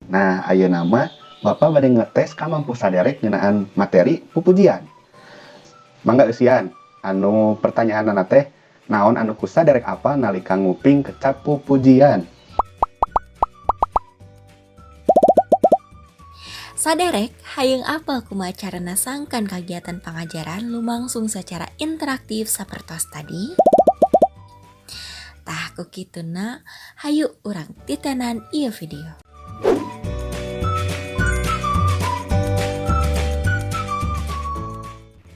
Nah, ayeuna mah Bapak bade ngetes kamampu saderek ngeunaan materi pupujian. Mangga eusian anu pertanyaanna teh naon anu ku saderek apal nalika nguping kecap pupujian. Saderek hayang apal kumaha carana sangkan kagiatan pangajaran lumangsung secara interaktif sapertos tadi? Tah ku kituna hayu urang titenan ieu video.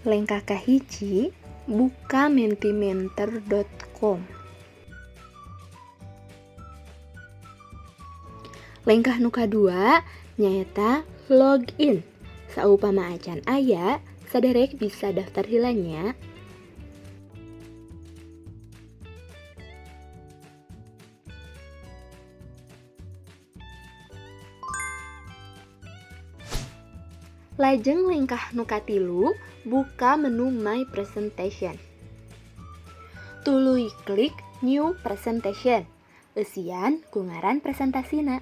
Lengkah kahiji, buka mentimeter.com. Lengkah nu kadua nyaeta login. Saupama acan aya, saderek bisa daftar heula nya. Lajeng lengkah nu katilu, buka menu My Presentation. Tuluy klik New Presentation. Eusian ku ngaran presentasina.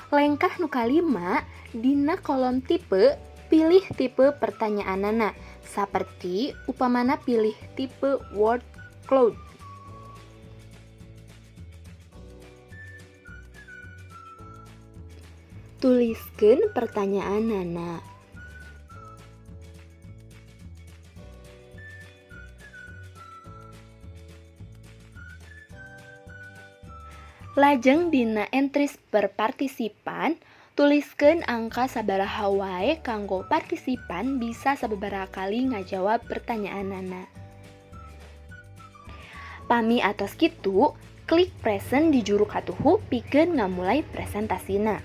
Lengkah nu kalima, dina kolom tipe, pilih tipe pertanyaanana, saperti upamana pilih tipe word cloud. Tuliskeun pertanyaanana. Lajeng dina entries per partisipan, tuliskeun angka sabaraha wae kanggo partisipan bisa sababaraha kali ngajawab pertanyaanana. Pami atos kitu, klik present di juru katuhu pikeun ngamulai presentasina.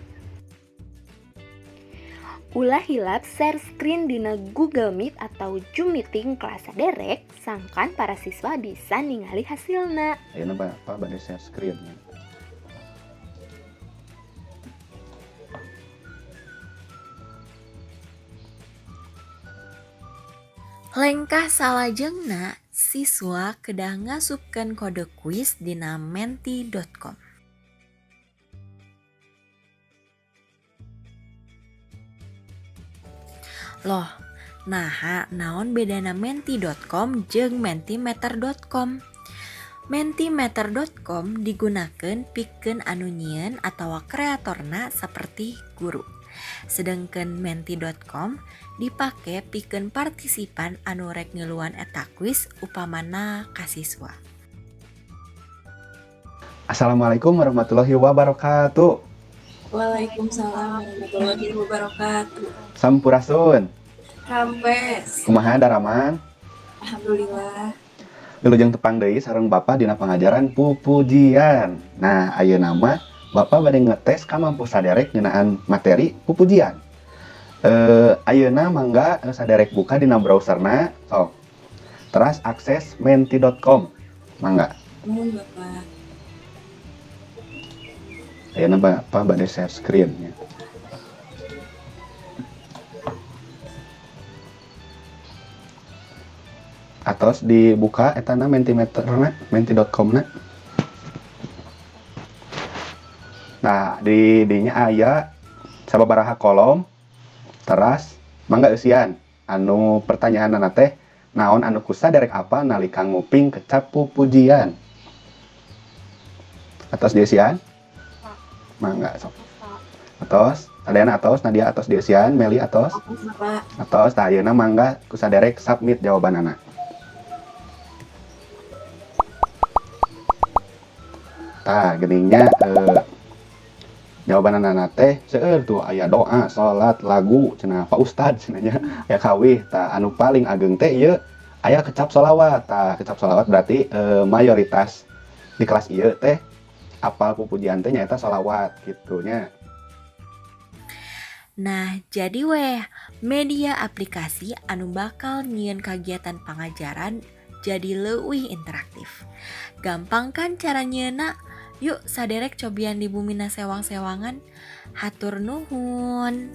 Ulah hilap share screen dina Google Meet atau Zoom meeting kelas saderek sangkan para siswa bisa ningali hasilna. Ayeuna Bapak bade share screen. Lengkah salajengna siswa kedah ngasupkeun kode kuis dina menti.com. Loh, naha naon bedana menti.com jeung mentimeter.com? Mentimeter.com digunakeun pikeun anu nyieun atawa kreatorna seperti guru. Sedengkeun menti.com dipake pikeun partisipan anu rek ngiluan eta kuis upamana ka siswa. Assalamualaikum warahmatullahi wabarakatuh. Waalaikumsalam warahmatullahi wabarakatuh. Sampurasun. Rampes. Kumaha daramang? Alhamdulillah. Wilujeng tepang deui sareng Bapak dina pangajaran pupujian. Nah, ayeuna mah Bapak bade ngetes kamampu saderek ngeunaan materi pupujian. Ayeuna mangga saderek buka dina browserna sok. Teras akses menti.com. Mangga. Nuhun Bapak. Ayeuna Bapak bade share screen nya. Atos dibuka etana mentimeterna, menti.com na. Nah, di dinya aya sababaraha kolom teras mangga eusian anu pertanyaanna teh naon anu ku saderek apal nalika nguping kecap pupujian. Atos dieusian? Mangga sok. Atos, Adriana atos, Nadia atos dieusian, Meli atos. Atos Bapak. Atos, tah ayeuna mangga ku saderek submit jawabanana. Tah geuningnya jawabanana teh seueur tuh aya doa, salat, lagu cenah Pak Ustad cenah nya aya kawih. Tah anu paling ageng teh ieu aya kecap sholawat. Tah kecap sholawat berarti mayoritas di kelas ieu teh apal pupujian teh nyaeta sholawat kitu nya. Nah, jadi weh media aplikasi anu bakal nyieun kagiatan pangajaran jadi leuwih interaktif. Gampang kan cara nyieunna? Yuk saderek cobian di bumina sewang-sewangan. Hatur nuhun.